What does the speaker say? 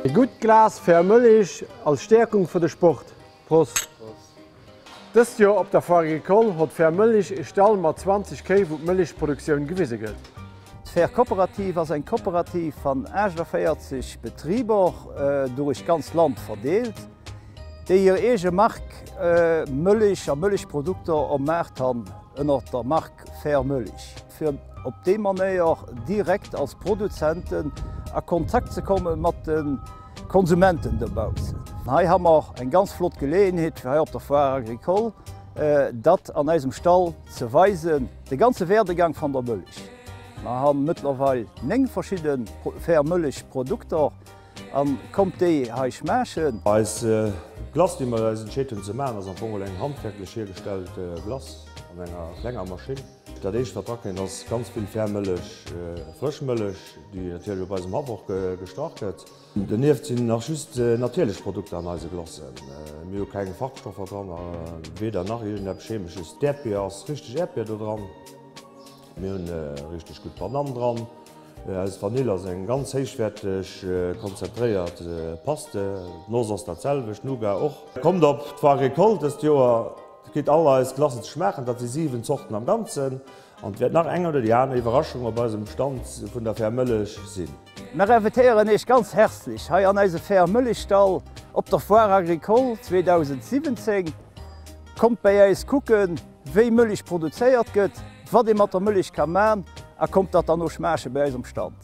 E gutt Glas fair Mëlich als Stäerkung fir de Sport. Prost! Dëst Joer op der Foire Agricole hott Fair Mëlich e Stall mat 20 Kéi wou d'Mëlichproduktioun gewise gëtt. D'Fair Kooperative ass eng Kooperativ van 48 Betriber durich d'ganz Land verdeelt, déi hir eege Mark Mëlich a Mëlichprodukter om Maart han ënnert der Mark Fair Mëlich, fir op déi Manéier direkt als Produzenten a Kontakt ze komme mat de Konsumenten dobaussen. Hei ha mer eng ganz flott Geleeënheet fir hei op der Foire Agricole dat an eisem Stall ze weisen, de ganze Werdegang van der Mëlich. Mer han mëttlerweil 9 verschidde fair Mëlichprodukter an kommt déi hei schmaachen. Eis Glace déi mer eis entscheet hunn ze maachen ass am Fong eng handwerklech hiergestellt Glace an enger klenger Maschinn. Dat éischt wat dra kënnt ass ganz vill fair Mëllech, frësch Mëllech, déi natierlech op eisem Haff och gestrach gëtt. Donieft sinn nach just natierlech Produkter an eise Glacen. Mir hu keng Farbstoffer dran, weder nach iergendeppes Chemesches. D'Äerdbier ass richteg Äerdbier do dran. Mir hunn richteg gutt Banann dran. Eis Vanill ass eng ganz héichwäerteg konzentréiert Paste. D'Noss ass dat selwecht, Nougat och. Kommt op d'Foire Agricole dëst Joer, kritt all eis Glacen ze schmaachen. Dat si 7 Zorten am Ganzen. An et wäert nach eng oder déi aner Iwwerraschung op eisem Stand vun der Fair Mëllech sinn. Mer invitéieren Iech ganz herzlech hei an eise Fair Mëllechstall op der Foire Agricole 2017. Kommt bäi äis kucken, wéi Mëllech produzéiert gëtt, wat ee mat der Mëllech ka man a kommt dat dann och schmaache bäi eis um Stand.